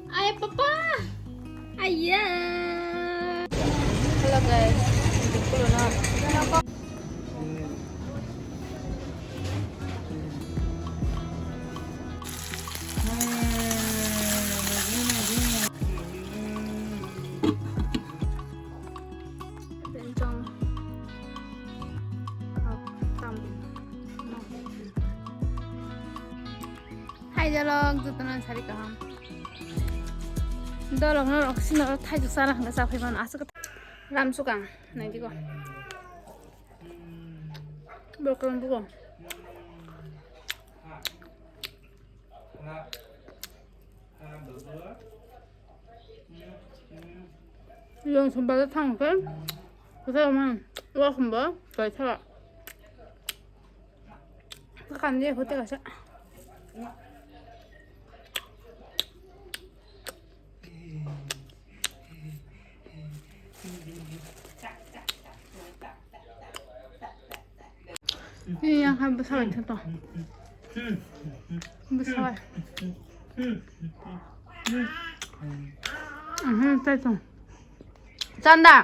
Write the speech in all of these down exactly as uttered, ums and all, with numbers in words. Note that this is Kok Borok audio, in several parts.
Ay, papa. Ayah. Hello, guys. Hai, jalok, jotono sari kaham. Dolok no rok sino thai jok sara hwnga sa phai mano aswk. Ram sukang, nai digo. Borok rok bugo. Yang sumba thang ke. Kita man. Wa sumba, kai thala. Kan dia hotel asa. Yang hai bwsa bai thang to. Bwsa bai. Mhm, tai to. Chanda.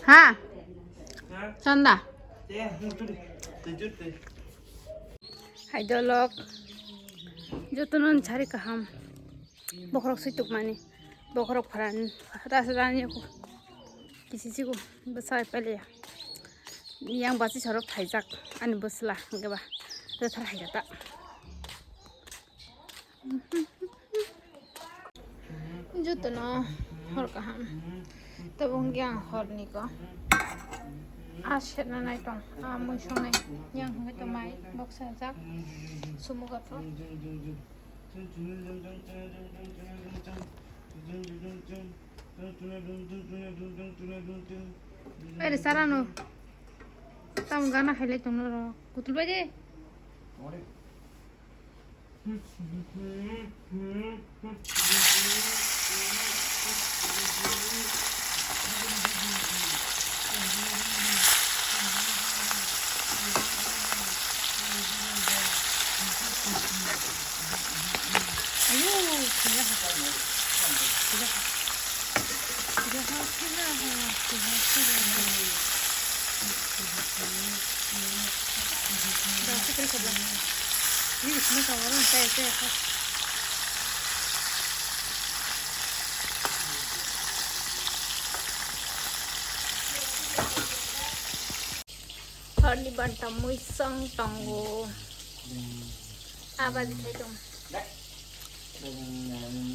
Ha? Chanda. Hai dolok. Jotono sari kaham. Bokhorok swi tukmani. Bokhorok pharan. Ras rani ko. Kisi sigo. Bwsa bai pele ya. Yang basi sorok thaijak. Ani bwsla. Gaba. Rethar hai ta. Jotono hor kaham. Tabuk hwnkhe ang horni ko. A serna nai tong. A mui songnai. Yang hwnkhe to mai boksa jak. Sumuga to. Aire sarano. Tam gana khailai tongno ro. Kutul bai de. Horni banta muisang tongo. Abadi khai tong.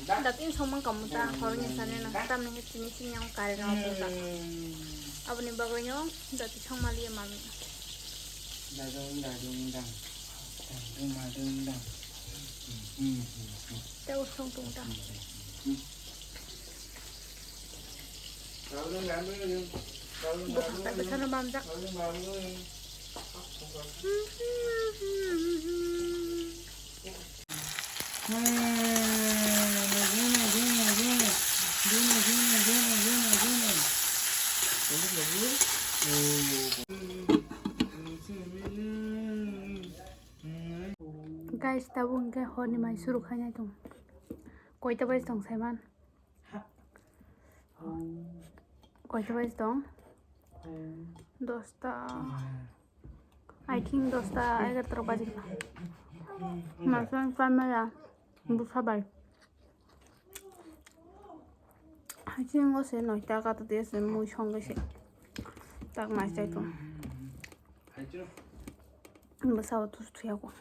Datin songmang kamu ta horni sani na tamni tini sini yang kare na pung ta. Aboni bagwi no jati songmali mami. Dadung dadung dang. Dadung madung dang. Tei usong tung ta. Bukhak ta bwsano bamjak. Guys, tabuk hwnkhe horni mai suru khainai tong. Koita bai tong saiman. Koita bai tong? Dosta. I think dosta, egarota rok baji kha. Masang kamera, busa bai. Haisingo se noita kata dia se mui songwi se. Tak mai chai tong. Bwsa o tus thuya ko.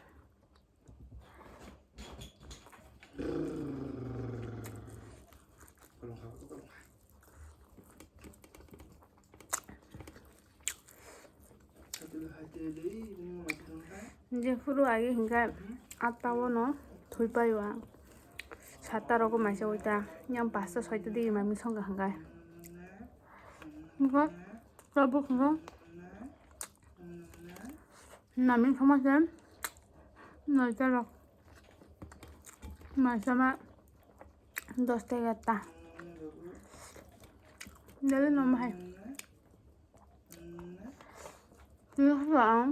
Jephuru agi hingkhe atta o no thwi pai o ang. Satta rogo maisa oita yang pasta soita digi mai mui songkha hingkhe. Hingkhe tabuk hingkhe nami thoma se noita rok maisa ma dosta egarota. Dali no bahai. Tini hwnba ang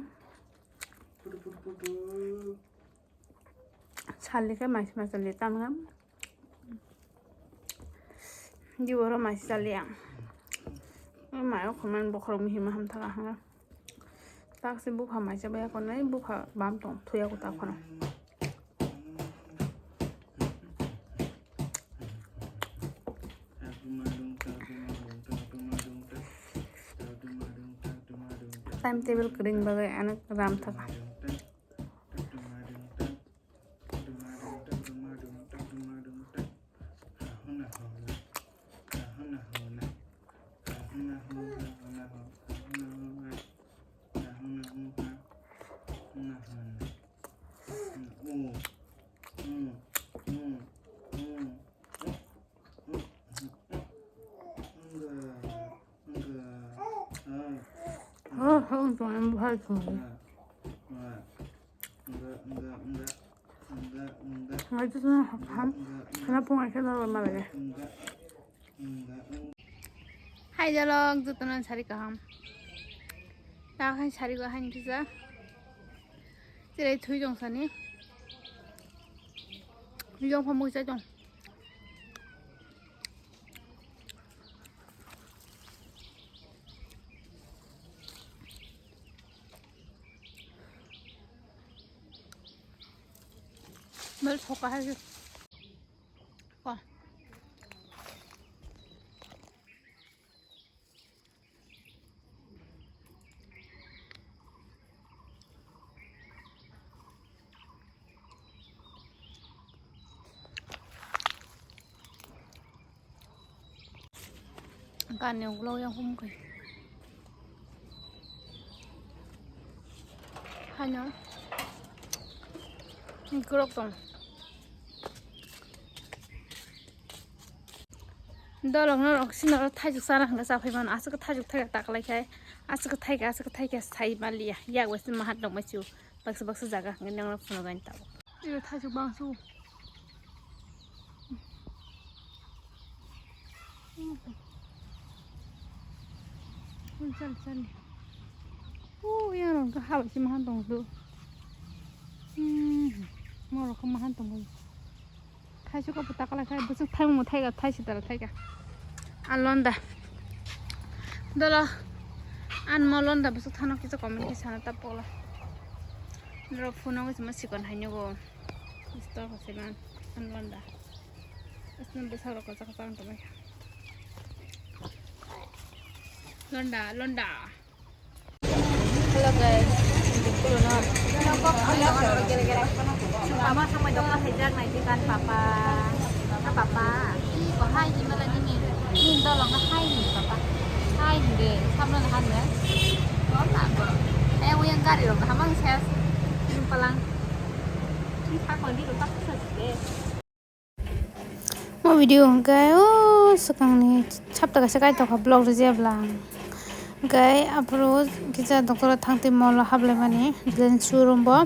salni khe maisa maisa le tamo. Di oro mai saliya. Mai o khumani bokhorok mihima hamthaga hwnga. Taksi bupha mai chabaya konai bupha bam tong thuya ko ta phano. Time table kring bagwi ano ram thaka. Hai jalok, jotono sari kaham. Ta hai sari go hai ni kisa. Cherai thui jong sani. Jong phamuk cha jong. Bel thoka hai. Ko. Gani ulo yang hum kai. Hano. Ni kurok tong. Dolok no rok sino ro thaijuk sana hwnga sa phai mano. Aswk thaijuk thai tak lai khai. Aswk thai ka, aswk thai ka sai maliya. Yak wes mahat dong mai chu. Baksa baksa jaga hwnga nang phunuk ani tabo. Iro thaijuk bang su. Chal chal. U yang rok haba si mahan tong su. Hmm. Mo rok mahan tong. Thaisuk o pota kala khai bwswk thaimung thaiga thaisi tara thaiga. An londa. Dolo. An mo londa bwswk thano kisa comment kisa na tapokla. Noro phone o kisa ma sikon haino go. Store ko siman. An londa. Asna bwswk rok ko chaka chang tamai. Londa, londa. Hello guys, hindi ko na. Hello ko, hello ko. Mama sa may doktor sa Jack na ikan papa. Sa papa. Ih, ko hai di mala ni ni. Ni dolong hai ni papa. Hai ni de, sabna na han ya. Ko na ko. Ay, uyang gari ro, hamang ses. Yung palang. Yung pa ko hindi ro tak sa de. O video hwnkhe o swkangni sapta kaisa kaitokha vlog rwjak bwla ang. Hwnkhe aphuru kisa doctor o thangtwi molo hablaimani, then showroom bo.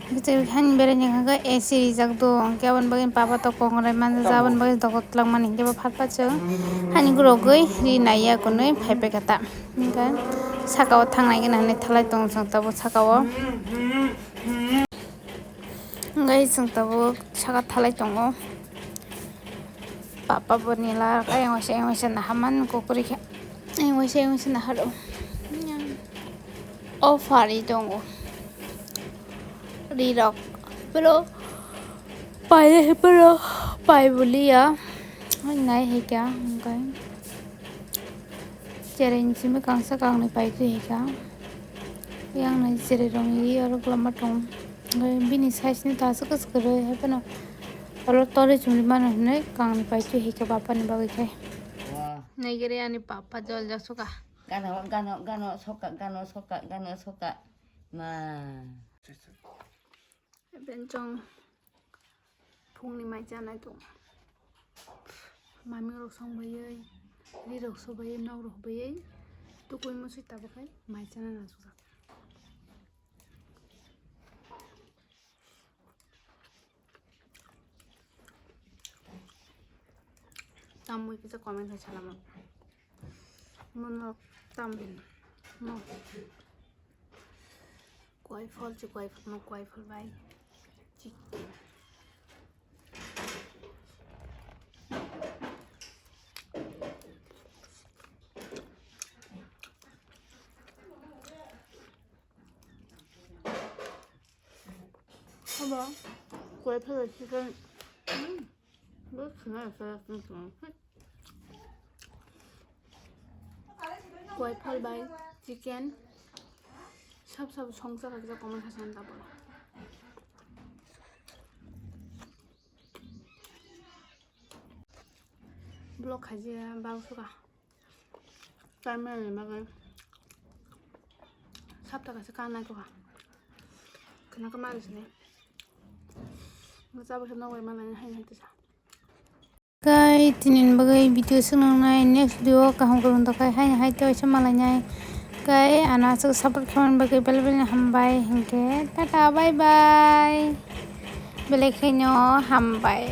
Kisa hani beraini hwnkhe A C rijak do, hwnkhe aboni bagwi papa to kongrai manjak, aboni bagwi doktor twlangmani hwnkhe bo phat phat chwng hani gurogwi ri naiya kunui phaipaikha ta. Hwnkhe saka o thangnai gwnangni thalai tongo chwng tabuk saka o. Hwnkhe chwng tabuk saka thalai tongo. Papa bo nila ayang waisa ayang waisa naharmani kukurikhe. Ayang waisa ayang waisa naharo. O pharwi tongo. Rirok. Pero pai, pero pai bulia. Nai hwnkhe hwnkhe. Chereni simi kangsa kangni paitwi hika. Yang nai chererokni ri oro glama tong. Bini size ni ta aswk aswk kwrwi hai phano olo torwi chumui mano hinwi kangni paitwi hika papa ni bagwi khai. Naigiri ani papa jol jak suka. Gano, gano, gano, soka, gano, soka, gano, soka. Ma. Eben chwng phungni mai chanai tongo. Mami rok song baiwi, ri rok so baiwi, nok rok baiwi, tukui musui tabuk khai mai chana nansukjak. Tamwi kisa comment hai salama. Mono tam hino. Mo. Kwai phol chi kwai phol no kwai phol bai. Chi. Bo koi phai bai chicken. Hmm. Bo khna sa sa sa. Koi phal bai chicken. Sab sab songsa kakisa comment khasan ta bolo. Vlog khaji bal suka. Camera ni bagwi. Sapta kaisa kanai tuha. Khna kama ri sini. Masa bo khna wai malai hai hai tisa. Kai tinin bagwi video swngnai next video kaham kurung tokai hai hai to isa malai nai. Kai ana aswk support khaman bagwi bel bel hambai hinkhe tata bye bye. Belai khaino hambai.